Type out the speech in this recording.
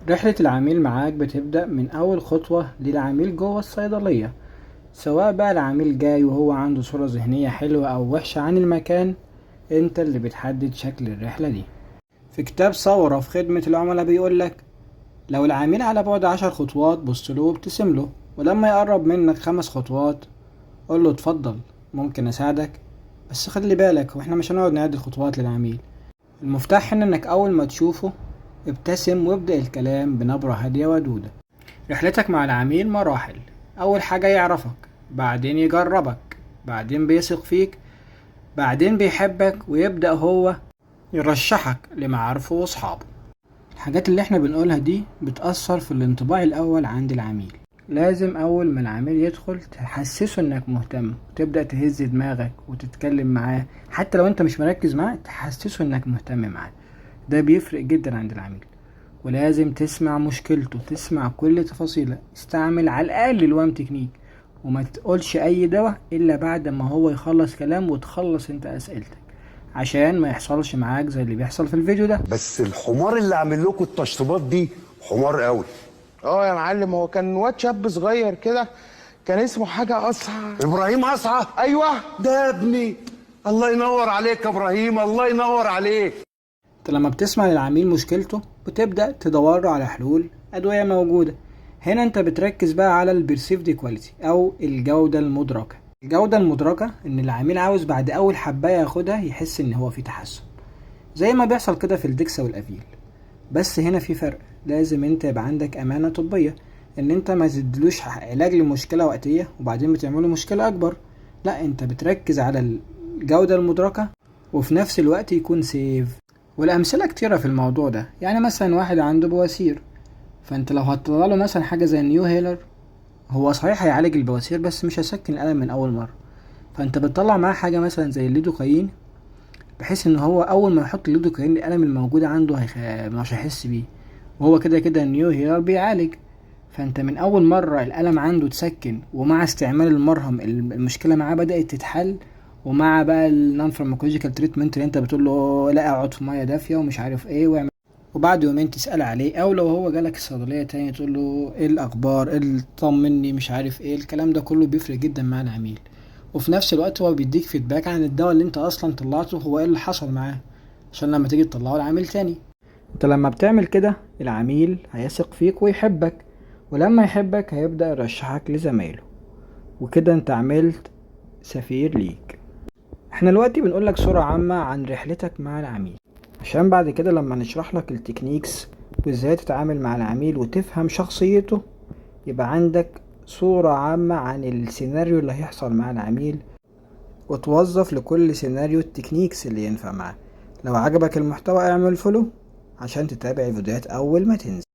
رحلة العميل معاك بتبدأ من أول خطوة للعميل جوه الصيدلية، سواء بقى العميل جاي وهو عنده صورة ذهنية حلوة أو وحشة عن المكان، انت اللي بتحدد شكل الرحلة دي. في كتاب ثورة في خدمة العملاء بيقولك لو العميل على بعد 10 خطوات بص له وابتسم له، ولما يقرب منك 5 خطوات قول له اتفضل ممكن اساعدك. بس خلي بالك، واحنا مش هنقعد نعد الخطوات للعميل. المفتاح هنا انك اول ما تشوفه ابتسم وابدأ الكلام بنبرة هادية ودودة. رحلتك مع العميل مراحل، اول حاجة يعرفك، بعدين يجربك، بعدين بيثق فيك، بعدين بيحبك، ويبدأ هو يرشحك لمعارفه واصحابه. الحاجات اللي احنا بنقولها دي بتأثر في الانطباع الأول عند العميل. لازم أول ما العميل يدخل تحسسه إنك مهتم، وتبدأ تهز دماغك وتتكلم معاه، حتى لو أنت مش مركز معاه تحسسه إنك مهتم معاه. ده بيفرق جدا عند العميل. ولازم تسمع مشكلته، تسمع كل تفاصيله. استعمل على الأقل ال WAM technique، وما تقولش أي دواء إلا بعد ما هو يخلص كلام وتخلص أنت أسئلتك، عشان ما يحصلش معاك زي اللي بيحصل في الفيديو ده. بس الحمار اللي عامل لكم التشطيبات دي حمار قوي. اه يا معلم، هو كان واد شاب صغير كده، كان اسمه حاجة قصعه. ابراهيم قصعه؟ ايوه ده يا ابني، الله ينور عليك يا ابراهيم، الله ينور عليك. انت لما بتسمع للعميل مشكلته بتبدا تدور له على حلول ادوية موجودة. هنا انت بتركز بقى على ال perceived quality او الجودة المدركه. الجودة المدركه ان العميل عاوز بعد اول حبايه ياخدها يحس ان هو في تحسن، زي ما بيحصل كده في الدكسا والافيل. بس هنا في فرق، لازم انت يبقى عندك امانه طبية ان انت ما تدلوش علاج لمشكلة وقتية وبعدين بتعمله مشكلة اكبر. لا، انت بتركز على الجودة المدركه وفي نفس الوقت يكون safe. والامثلة كتيرة في الموضوع ده. يعني مثلا واحد عنده بواسير، فانت لو هتطلع له مثلا حاجة زي ال Neohaler، هو صحيح هيعالج البواسير بس مش هيسكن الالم من اول مرة. فانت بتطلع معاه حاجة مثلا زي الليدوكاين، بحيث ان هو اول ما يحط الليدوكاين الالم الموجود عنده مش هيحس بيه، وهو كده كده ال Neohaler بيعالج. فانت من اول مرة الالم عنده تسكن، ومع استعمال المرهم المشكلة معاه بدات تتحل. ومع بقى ال non pharmacological treatment اللي انت بتقول له لا اقعد في مية دافيه ومش عارف ايه واعمل، وبعد يومين تسأل عليه، او لو هو جالك الصيدلية تاني تقول له ايه الاخبار، ايه اللي طمني، مش عارف ايه. الكلام ده كله بيفرق جدا مع العميل. وفي نفس الوقت هو بيديك feedback عن الدواء اللي انت اصلا طلعته، هو ايه اللي حصل معاه، عشان لما تيجي تطلعه لعميل تاني. انت لما بتعمل كده العميل هيثق فيك ويحبك، ولما يحبك هيبدأ يرشحك لزمايله، وكده انت عملت سفير ليك. احنا دلوقتي بنقولك صورة عامة عن رحلتك مع العميل، عشان بعد كده لما نشرح لك ال techniques وازاي تتعامل مع العميل وتفهم شخصيته، يبقى عندك صورة عامة عن السيناريو اللي هيحصل مع العميل، وتوظف لكل سيناريو ال techniques اللي ينفع معاه. لو عجبك المحتوى اعمل follow عشان تتابع الفيديوهات اول ما تنزل.